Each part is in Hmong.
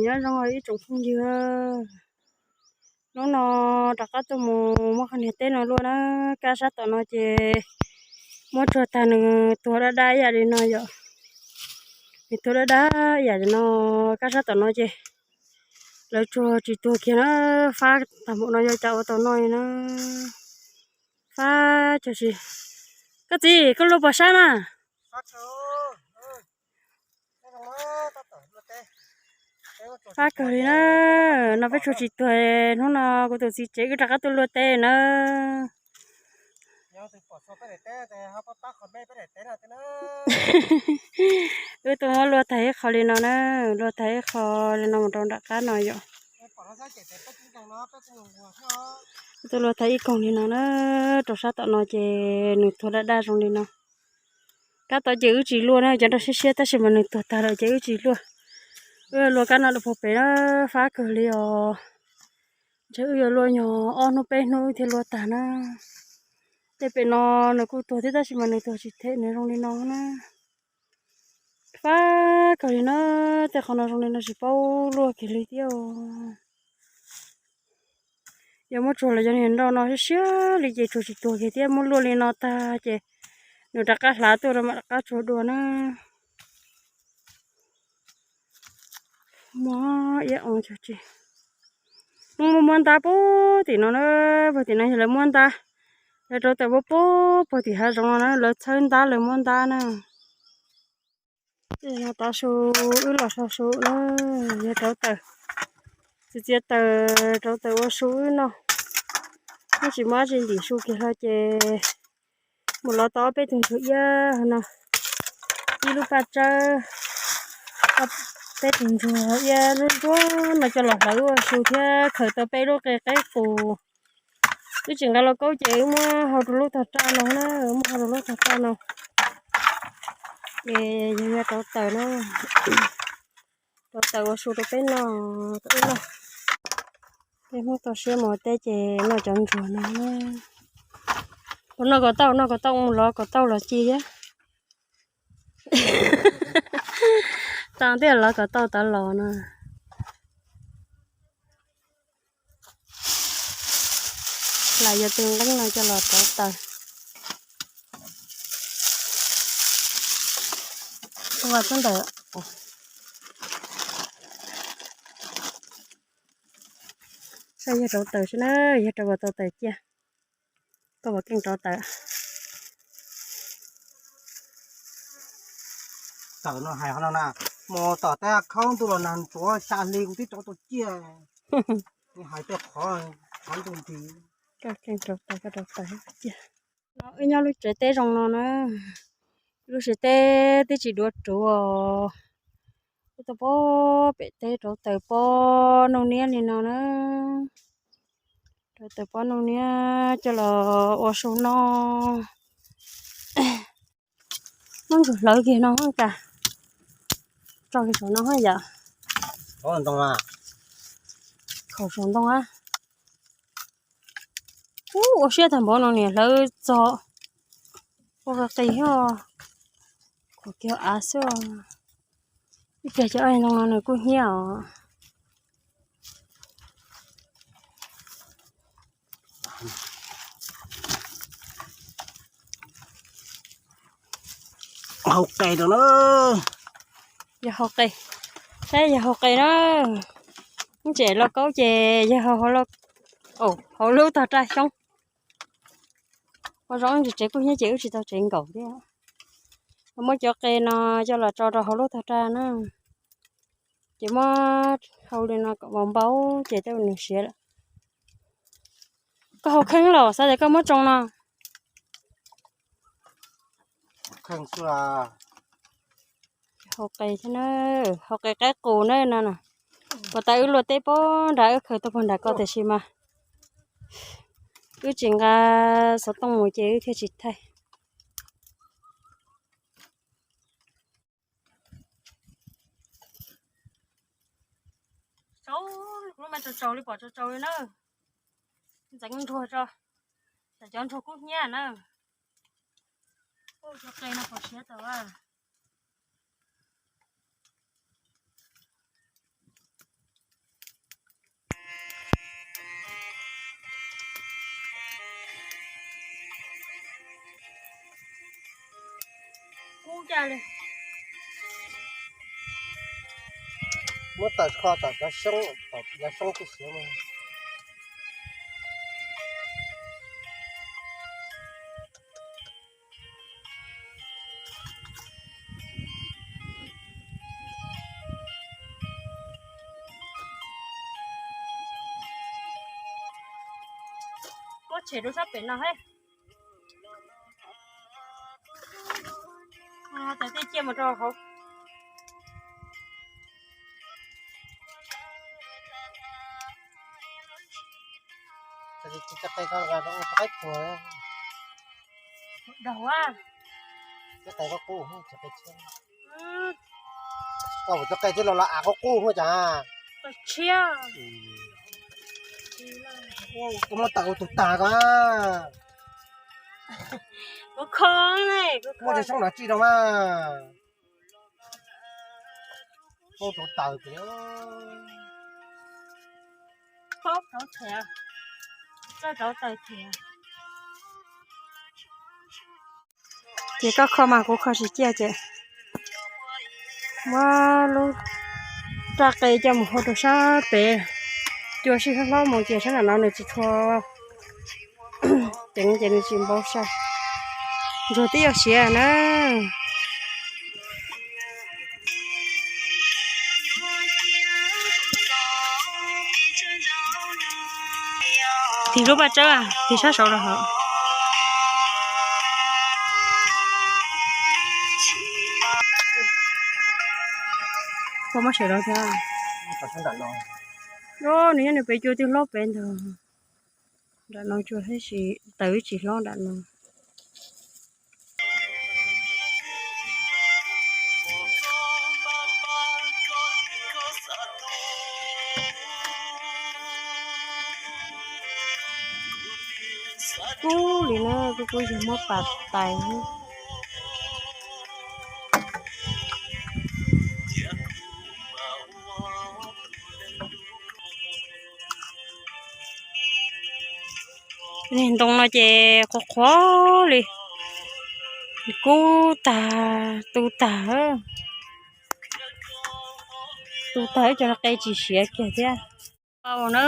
Nyob zoo ib tsoom phooj ywg, hnub no rov qab tuaj mus muab qhov niag teb no luaj na. Kab sab tom no ces muab tsuag tag nws tuag dab dab ib yam li no yom. Nws tuag dab dab ib yam li no, kab sab tom no ces lawv tsuag tsis tuag kiag na. Fab tag npaum no yog cas ua tau noj li na. Fab tsuag tsis, koj txiv koj luaj pom sab na. Fab kawg li na, no peb tsuag tsis tuag, hnub no kuv tus txiv tsev wb rov qab tuaj luaj teb na. Wb tuaj muab luaj tag ib qho li no na, luaj tag ib qho li no mus rau nram qab no yom. Wb tuaj luaj tag ib koog li no na, rau sab tom no ces nws tuag daj daj zoo li no. Kab tod ces wb tsis luaj na, cov nrog siab siab tab sis mas nws tuag tag lawm ces wb tsis luaj. Wb luaj kab no lawm puag pem na, fab kawg li os. Ntshe wb yuav luaj nyuag ob hnub peb hnub wb thiaj luaj tag na. Tej pem no nws kuj tuag thiab tab sis mas nws tuag tsis them, nws zoo li no na. Fab kawg li na, tej qhov no zoo li no tsis paub luaj kiag li thiab. Yog muab tsuag los yog niag nroj no siab siab li ces tsuag tsis tuag kiag thiab, muab luaj li no tag ces nws rov qab hlav tuaj rau mam rov qab tsuag dua na. Muab iab oo cog tsi. Hnub muab muab ntab puag tim no na, puag tim no yog lawv muab ntab, lawv rauv taws puag puag puag tim hav zoov no na, lawv txhawb ntab lawv muab ntab na. Tav su wb los so su na, yog rauv taws, txiav txiav taws rauv taws ua su wb noj. Noj tsis muaj dab tsi ntim su kiag hlo ces mus lov tau ob peb tug ntsuag iab hauv no, ib lub paj tsawb, ob peb tug ntsuag iab ntsuab ntsuab no coj los hlawv ua su thiab khaws tau peb lub qe qaib qus. Wb tsis nqa lauj kaub ces wb muab hau rau lub tog raj no na, muab hau rau lub tog raj no. Ces yog rauv taws na, rauv taws ua su rau peb noj, rau wb noj. Peb Hmoob toj siab mus ua teb ces noj cov ntsuag no na. Puas noj kom tau, noj kom tau, mus lov kom tau los ci thiab. Tau tiag, lov kom tau tod los no. Lam yuav tus nqeeb no coj los rauv taws. Ua txhub ntawm. Saib yawg rauv taws seb na, yawg rauv kom tau taws ciaj. Koj puas keej rauv taws? Taws no hais ho no na, mus tom tej khaub ntuj los nag ntsuav xya hli kuv twb rauv tau ciaj. Hais tej qhov, qhov ntuj nti. Koj keej rauv taws, koj rauv taws ciaj. No wb nyob lub tsev teb zoo no na, lub tsev teb twb tsis duav ruv os. Wb tuaj pob pem teb rauv taws pob nuj niab li no na. Rauv taws pob nuj niab coj los ua su noj. Muab ntsuag hlawv kiag no cas, tso kiag saum no yom. Khaum saum ntoo a. Ub, ua siab tag npaum no niam hlawv txog ua qis qis thiab, khaum kiag av xwb. Ib pliag cov ntoo no nws kuj hnyiab os. Hau qe rau na. Yog hau qe, saib yog hau qe na. Wb tseem lauj kaub ces yog hau, hau lub tog raj xyoob. Ua zoo wb tsev kuj hnyiab ces wb tsis tau tsev nkaum thiab. Muab cov qe no coj los tso rau hauv lub tog raj na. Ces muab hau li no kom npau npau ces tej nws siav lawm. Koj hau kheeb los xav tias koj muab tsoo no. Hau qe thiab na, hau qe qaib qus na no na. Puag ta wb luaj teb pob nrad wb khaws tuaj puag nram ko tiam sis mas wb tsis nqa xov tooj mus ces wb thiaj tsis thaij. Saud, lub me tsaus tsaus li pom tsaus tsaus li na. Ntxeev ntsuag tso, tsam cov ntsuag kub hnyiab na. Ua cov qe no pom siav tau a. Muab tawm kho tom cov xyoob, tom cov xyoob tib si mas. Muab tshem rau sab pem no he. Tawm tej ciaj mus rau hauv. Dag a. Koj mus cov qe twb los los av qub qub hu cas. Tshiab. Koj muab tawm ua tus tag ko. Muab tsis soob no tsij rau mas. Muab tus tawm tiag. Ces koj kho mas kuv kho tsis ciaj ces muab lub raj qe coj mus hau rau sab pem, cua sib hlob hlob mus ces sab nram no nws tsis tshua ceev ces nws tsis npau sai. Ntsuag twb yuav siav na. Tig lub paj tsawb, tig sab saud rau hauv. Puas muab sawv rau thiab? Nws nyob nws pem cua twb hlob pem ntag. Nram no cua thiab, tawm tsis hlob nram no. Kub li na, kub kub yog muab pas tais. Niag ntoo no ces qhuav qhuav li, kub tag, tu tag, tu tag ib co qe tsis siav kiag thiab. Au na,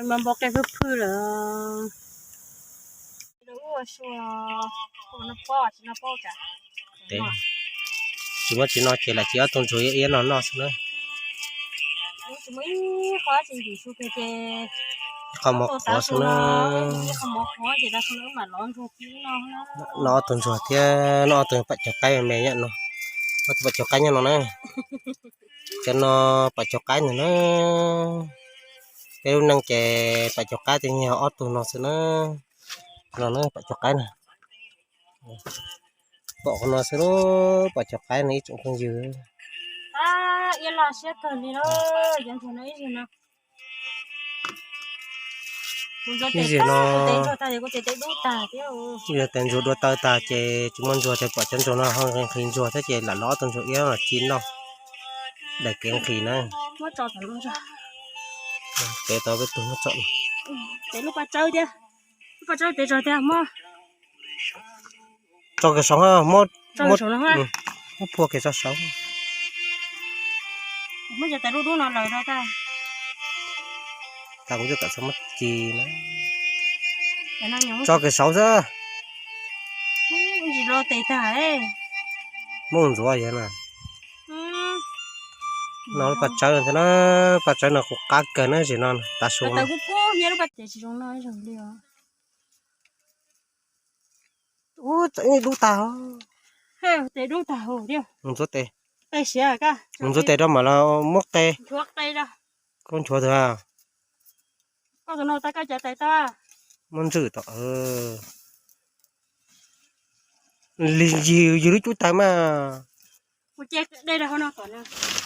mas npau qe phwj phwj lawm. Tsis muab tsis no ces lam cia ob tug ntsuag iab iab no noj xwb na. Qhov mov qhuav xwb na. Noj ob tug ntsuag thiab noj ob tug pam caug qaib me me nyob no. Ob tug pam caug qaib nyob no na. Cov no pam caug qaib ntag na. Peb lub neej ces pam caug qaib ces yog ob tug no xwb na. No na pam caug qaib na. Pom qhov no xwb lub pam caug qaib no ib tsoom phooj ywg. Ib zig no, yog tes ntsuag dua taw tag ces tsis muaj ntsuag ces pom cov ntsuag no ho nqhis ntsuag thiab ces lam los ob tug ntsuag iab los ci noj daim kev nqhis na. Peb tau peb tug muab tso. Tso kiag saud, muab phua kiag tso saud. Tas kuv twb kam txog muab ci na. Tso kiag saud xwb. Muab ntxuav yog na. No lub paj tsawb no thiab na, paj tsawb no kuv qab kawg na, zim no tav su no. Ub, txawm dub tag. Mus ntxuav tes, mus ntxuav tes rau mam los muab qe. Koj nchuav tus, muab ntswj tom. Lig ywg lub cub tawg mas.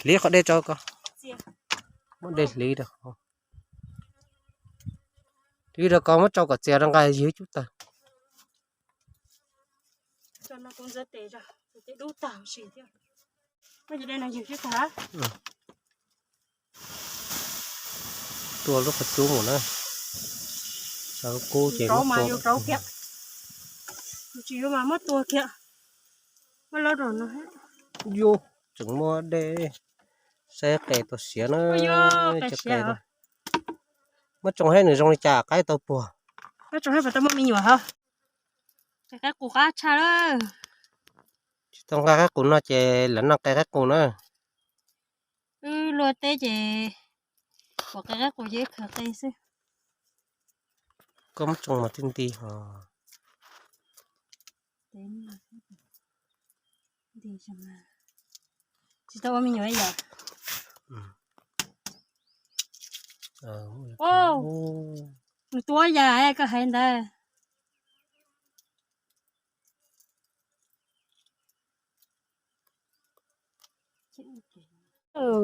Hliv qhov dej rau ko, muab dej hliv rau. Hliv rau ko muab tsau kom txias rau nqa ywg cub tawg. Tua lub qhov cub mus na. Sawv kub ces muab tua. Tsis yuav mas muab tua kiag. Yus tseem muaj dej, saib qe tau siav na. Muab tsoo saib nws zoo li cas, qaib tau puag. Tsis tau nqa qaib qus no ces lawv noj qe qaib qus na. Wb luaj teb ces pom qe qaib qus ces wb khaws qe xwb. Koj muab tsoo mas thiaj nti ho. Tsis tau ua me nyuam yom. Nws tuab yam koj hais ntawd.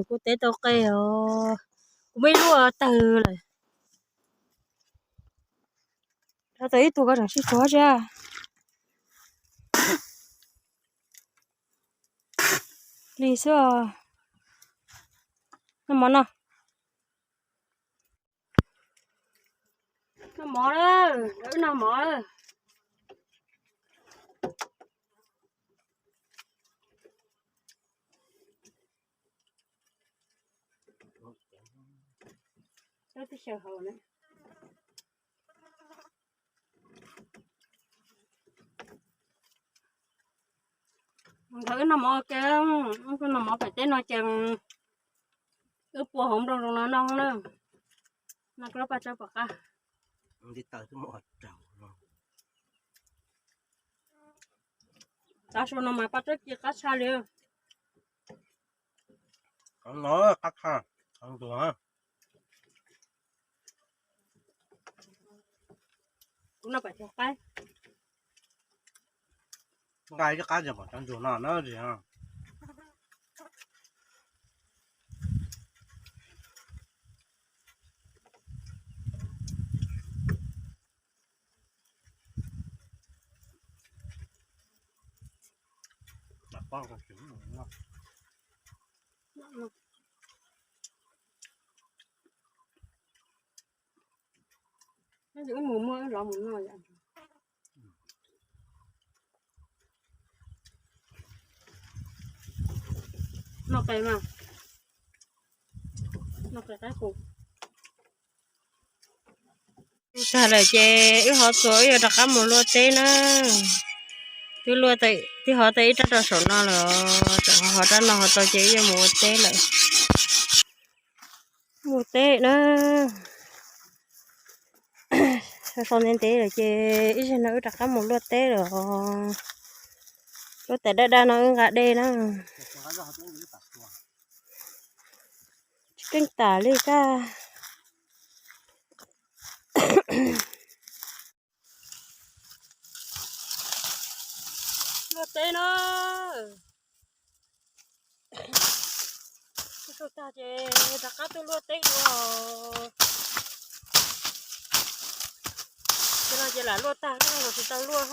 Kuv tev tau qe os, kuv muab ib lub tawg lawm. Rau tau ib tug koj tseem sib tsuag thiab. Li xwb os. Noj mov no. Noj mov na, wb noj mov. Nkawd wb noj mov ua ke, wb noj mov pem teb no ces wb pua hauv nplooj zoo no noj na. Noj koj lub paj tsawb pom qab. Tav su no mas paj tsawb ci qab tshaj li. Qab tshaj, qab ntug. Kuv noj pem tug qaib. Nqa ib qab ces pom cov ntsuag no na. Wb mus muab wb lov mus noj. Noj qe mas, noj qe qaib qus. Tag lawm ces wb hov txuas wb yuav rov qab mus luaj teb na. Twb hov tau ib rab rau saum no lawm, tseem hov rab no hov tau ces wb yuav mus ua teb lawm. Mus teb na. Sau ntev ntev lawm ces ib zaug no wb rov qab mus luaj teb lawm. Lub tais daj daj no wb nqa dej na. Tsis keej tas li kag. Luaj teb na. Tag ces rov qab tuaj luaj teb dua. Ces no ces lam luaj tag, tsis tau luaj.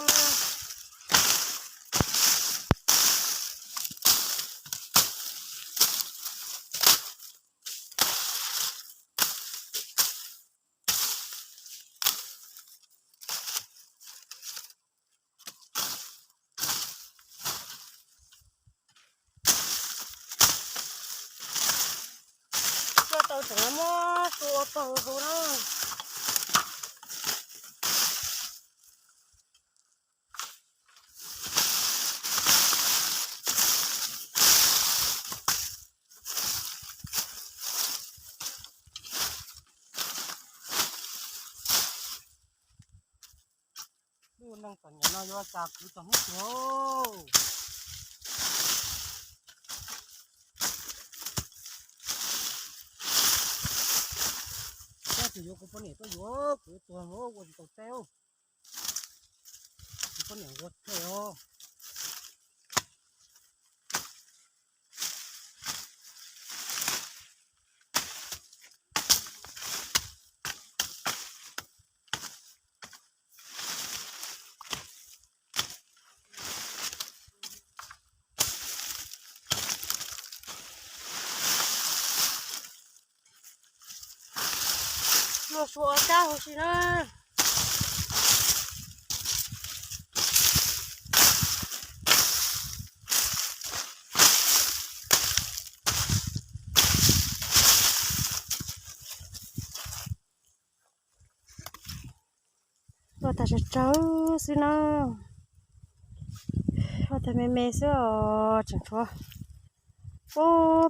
Tuaj tau tseem muab su ua paug hauv na. Lub neej txom nyem no yuav cas kwv txog hnub twg. Tab sis yuav kuv poj niam tuaj yuav kwv tuag ua tsis tau teb. Kuv poj niam nquag thiab os. Luaj su ua kab huv si na. Ua tag tsawg tsawg xwb na. Ua tag me me xwb os, tseem tshuav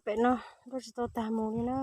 pem no nroj tsis tau tag mus li na.